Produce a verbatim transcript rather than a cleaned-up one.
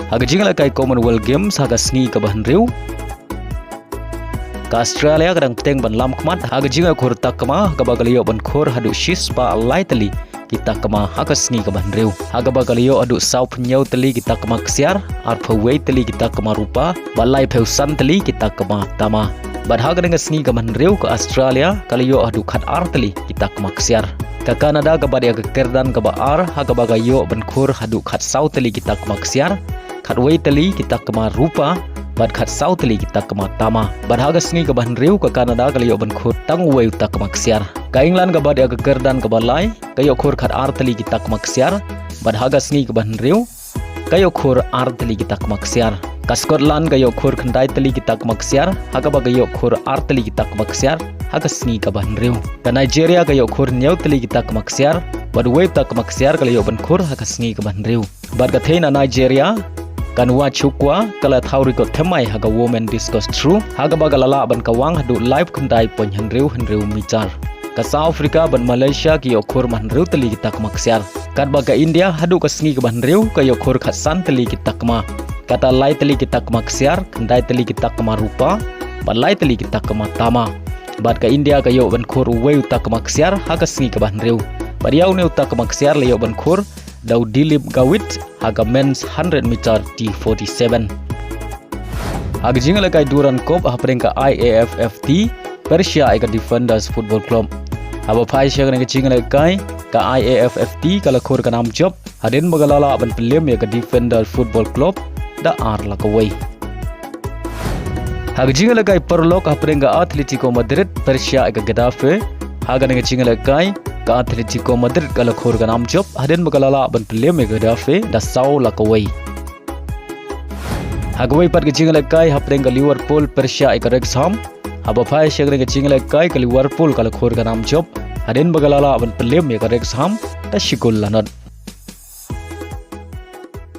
Ha ka jingïalehkai Commonwealth Games ha ka sngi kaba hynriew, ka Australia ka dang bteng ban lam khmat ha ka jingïakhur takma kaba ka la ïoh ban khur haduh shispah lai tylli ki takma ha ka sngi kaba hynriew, ha kaba ka la ïoh haduh sawphew hynñiew tylli ki takma ksiar, arphew wei tylli ki takma rupa, bad laiphew san tylli ki takma tama. Bad ha kane ka sngi kaba hynriew, ka Australia ka la ïoh haduh khatar tylli ki takma ksiar. Ka Canada ka bat ïa ka kyrdan kaba ar ha kaba ka ïoh ban khur haduh khatsaw tylli ki takma ksiar, khatwei tylli ki takma rupa, bad khatsaw tylli ki takma tama. Bad ha ka sngi kaba hynriew, ka Canada ka la ïoh ban khur tang uwei u takma ksiar. Ka England ka bat ïa ka kyrdan kaba lai, ka ïoh khur khatar tylli ki takma ksiar, bad ha ka sngi kaba hynriew, ka ïoh khur ar tylli ki takma ksiar. Ka Scotland ka ïoh khur khyndai tylli ki takma ksiar, ha kaba ka ïoh khur ar tylli ki takma ksiar ha ka sngi kaba hynriew. Ka Nigeria ka ïoh khur hynñiew tylli ki takma ksiar, bad uwei u takma ksiar ka la ïoh ban khur ha ka sngi kaba hynriew. Bad ka thei na Nigeria, ka Nwachukwu ka la thaw record thymmai ha ka women discus throw, ha kaba ka la lah ban kawang haduh laiphew khyndai point hynriew hynriew mitar. Ka South Africa bad Malaysia ki ïoh khur man hynriew tylli ki takma ksiar. Katba ka India haduh ka sngi kaba hynriew ka ïoh khur khatsan tylli ki takma. Kata lai tylli ki takma ksiar, khyndai tylli ki takma rupa, bad lai tylli ki takma tama. Bad ka India ka ïoh ban khur uwei u takma ksiar ha ka sngi kaba hynriew. Bad ïa une u takma ksiar la ïoh ban khur da u Dilip Gawit ha ka men's hundred meter T forty-seven. Ha ka jingïalehkai Durand Cup hapdeng ka I A F F T, pyrshah ïa ka Defenders Football Club. Haba phai sha kane ka jingïalehkai, ka I A F F T ka la khur ka nam jop hadien ba ka la lah ban pynlem ïa ka Defender Football Club da ar la kawei. Ha ka jingïalehkai paralok hapdeng ka Atletico Madrid pyrshah ïa ka Getafe, ha kane ka jingïalehkai, ka Atletico Madrid ka la khur ka nam jop hadien ba ka la lah ban pynlem ïa ka Getafe da saw la kawei. Ha kawei pat ka jingïalehkai hapdeng ka Liverpool pyrshah ïa ka Wrexham, haba phai sha kane ka jingïalehkai, ka Liverpool ka la khur ka nam jop hadien ba ka la lah ban pynlem ïa ka Wrexham da shi kol la nod.